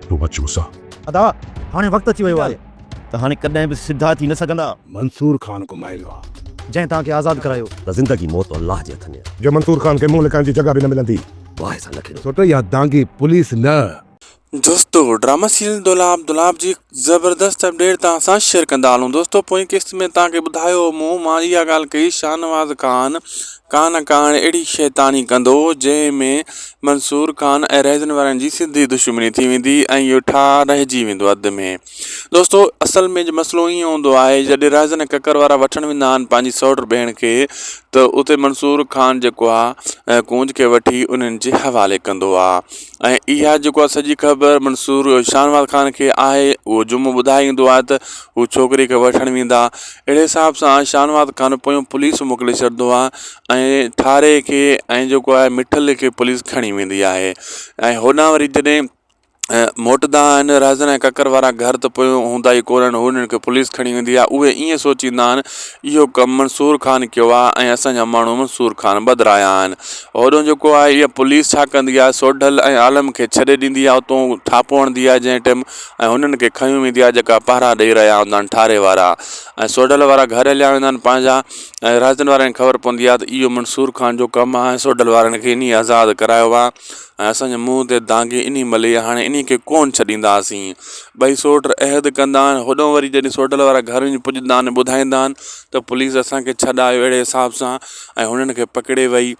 تون اچ مون سان. ادا هاڻي وقت اچي ويو آهي. ته هاڻي ڪڏهن به سڌا ٿي نه سگهندا. منصور خان گهمائي ويو آ. جنهن توهان کي آزاد ڪرايو. ته زندگي موت الله جي هٿ ۾ آ. جو منصور خان کي منهن لڪائڻ جي جڳهه به نه ملندي. باهه سان نه کيڏو. سوٽ اها دانگي پوليس نه. دوستو ڊراما سيريل دولاب دولاب جي زبردست اپڊيٽ توهان سان شيئر ڪندا هلون دوستو پوئين قسط ۾ توهان کي ٻڌايو مون مان اها ڳالهه ڪئي شاهنواز خان ڪا نه ڪا هاڻي اهڙي شيطاني ڪندو جنهن ۾ منصور خان ۽ رهزن وارن جي سڌي دشمني ٿي ويندي ۽ اهو ٺاهه رهجي ويندو اڌ ۾ دوستو اصل ۾ مسئلو ائين هوندو آهي جڏهن رهزن ڪڪر وارا وٺڻ ويندا آهن پنهنجي سئوٽ ڀيڻ کي ته اتي منصور خان جيڪو آهي ڪونج کي وٺي انهن جي حوالي ڪندو آهي ۽ اها جيڪو آهي سڄي خبر منصور شاهنواز خان کي آهي اهو جمعو ٻڌائي ايندو آهي ته هو ڇوڪري کي وٺڻ ويندا اهڙي حساب سان شاهنواز خان پويان پوليس موڪلي ڇڏندو آهي ۽ ٺاري کي ۽ جيڪو آهي مٺل کي پوليس کڻي ويندي آهي ۽ هوڏانهن وري جڏهن موٽندا آهن رهزن ۽ ڪڪر وارا گهر ته پويان هوندا ئي ڪونهن هنن کي پوليس کڻي ويندي آهي اهي ائين سوچيندا آهن اهو ڪم منصور خان ڪيو آهي ۽ اسان جا ماڻهو منصور خان ٻڌرايا آهن هوڏهون جيڪو آهي اها پوليس ڇا ڪندي آهي سوڍل ۽ عالم کي ڇڏي ڏيندي آهي اتو ٿاپو هڻندي آهي جنهن ٽيم ۽ هنن کي کنيو ويندي آهي جيڪا پهرا ڏئي رهيا هوندا آهن ٺاري وارا ۽ سوڍل وارا گهر هليا ويندا آهن پنهنجا ۽ راجن وارن کي خبر پوندي آهي ته اهو منصور خان جو ڪم آهي سوڍل وارن کي انهي آزاد ڪرايو آهي ۽ اسان جي منهن تي دانگي انهي ملي هاڻي انهي کي ڪونه ڇڏينداسين ٻئي سوٽ عهد ڪندا آهن هوڏهون وري جڏهن سوڍل وارا گهر وڃي پڄندا آهن ٻڌائيندا آهن ته پوليس اسان کي ڇڏايو اهڙي حساب سان ۽ هنن کي پڪڙي وئي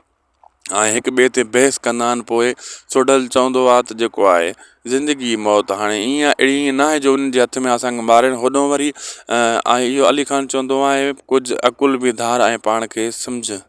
۽ هڪ ٻئي تي بحث ڪندا آهن پوء سوڍل چوندو آهي ته جيڪو آهي زندگي موت هاڻي ائين اهڙي ائين ناهي جو انهن جي هٿ ۾ اسان کي مارين هوڏو وري ۽ اهو علي خان چوندو آهي ڪجهه عقل به ڌار ۽ پاڻ کي سمجهه.